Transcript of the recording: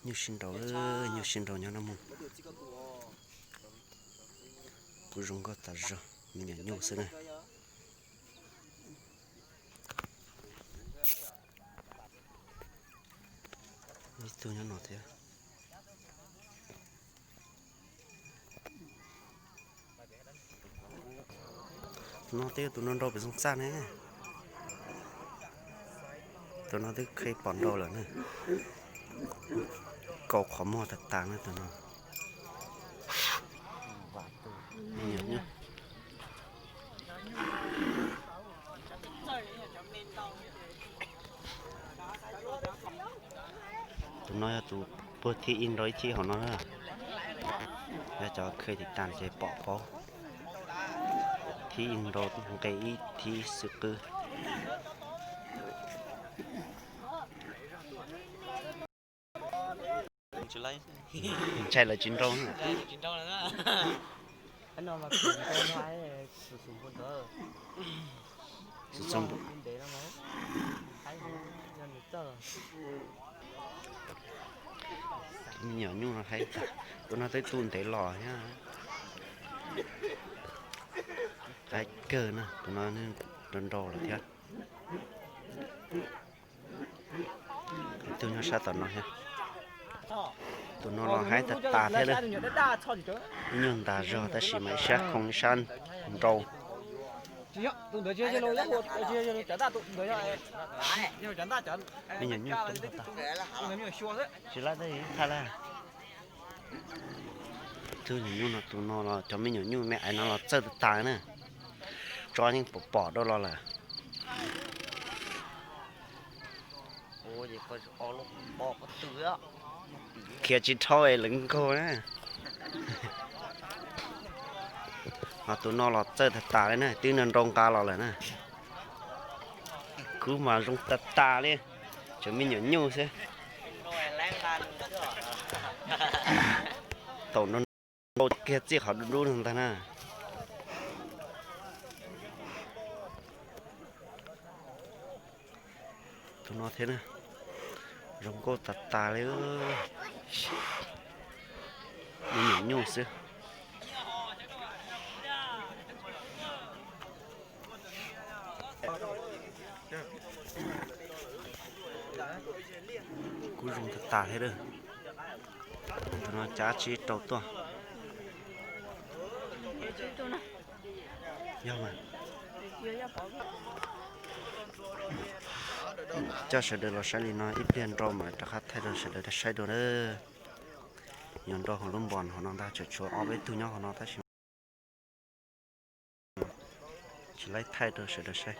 Nyuj sib nraus, nyuj sib nraus nyob no mus. Kuj zoo nkauj tas zog, me nyuam nyuj xwb na. Ib tug nyob no thiab. Tus no twb yog tus nrau nrau pem Zoov Txaj ne. Tus no twb qhib pom nrau lawm na. Kaus qhov muag tag tas na tus no. Tus no yog tus puag thib ib nrau ib thib hauv no na. Yog cov kheej tim tas ces pom paub. Thib ib nrau nqe ib thib xwb qwb. Ntshai lawv tsis nrau na. Me nyuam nyuj no haib tag, tus no twb tu ntev los thiab. Haib kawg na, tus no nrau nrau lawm thiab. Ib tug nyob sab tom no thiab. Tus no los haib tag tas thiab lawm. Ib nyuag ntas zog tab sis mas ib sab khoo ib sab nrau. Me nyuam nyuj tub tag. Tsis laib teb tha la. Tus nyuam nyuj no, tus no los cov me nyuam nyuj me aiv no los txawj tas tas na. Tso yeej pom pom rau los lawm. Khiav tsis dhau es lawv nkaug na. Ho tus no los txawj tag tas li na, twb nrau nrau nqa los lawm na. Kub mas zoo tas tas li, tseem me nyuam nyuj xwb. Thaum nrau nrau kiag txij qhov dub dub no ntag na. Tus no thiab na, zoo nkauj tas tas li. Me nyuam nyuj xwb. Kuj zoo tag tas thiab lawm. Tus no cab tsib rau tuaj. Yog mas. Coj sawv daws los saib li no ib pliag nrau mam rov qab thaij rau sawv daws saib dua na. Nyuam nrau hauv lub npos hauv no ntag, tseem tshuav ob peb tug nyob hauv no tab sis tsis laib thaij rau sawv daws saib.